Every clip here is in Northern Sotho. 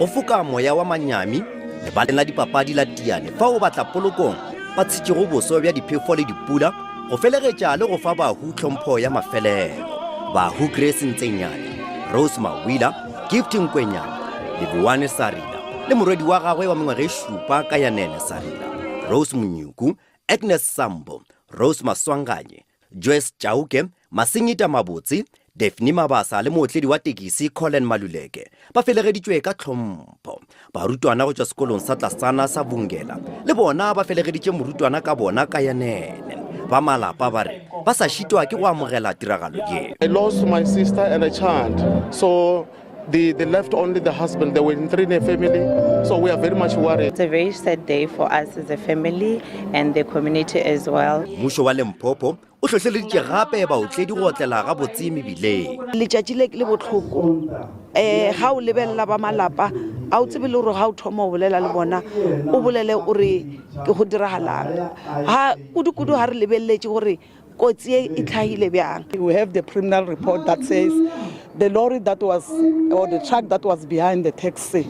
Go foka moya wa manyami lebaleng la dipapadi la Tiane fao batlapolokong ba tshetšego boso bja diphefo le dipula go felegetša le go fa bahu tlhompho ya mafelelo. Bahu Grace Ntsenyane, Rose Mawila, Gift Nkwenyana, Leboane Sarila le morwedi wa gagwe wa mengwaga e šupa Kayanene Sarila, Rose Monyuku, Agnes Sambo, Rose Maswanganye, Joyce Chauke, Masingita Mabotse, Daphne Mabasa le mootledi wa tekisi Collen Maluleke ba felegeditšwe ka tlhompho. Barutwana go tšwa sekolong sa tlasana sa Vungela le bona ba felegeditše morutwana ka bona Kayanene. Ba malapa ba re ba sa šitwa ke go amogela tiragalo ye. I lost my sister and a child. So they, they left only the husband. They were in three in a family. So we are very much worried. It's a very sad day for us as a family and the community as well. Mmušo wa Limpopo o hlohleleditše gape baotledi go otlela gabotse mebileng. Letšatši le le bohloko um ga o lebelela ba malapa a o tsebe le gore ga o thoma o bolela le bona o bolele o re ke go diragalang ga kudu-kudu ga re lebeleletše gore kotsi e e tlhagile bjang. We have the preliminary report that says the lorry that was or the truck that was behind the taxi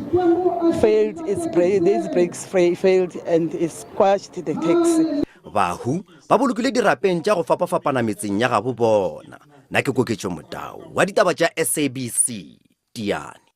failed its brake, its brakes failed and it squashed the taxi. Bahu ba bolokilwe dirapeng tša go fapafapana metseng ya gabo bona. Nna ke Koketšo Motau wa ditaba tša SABC, Tiane.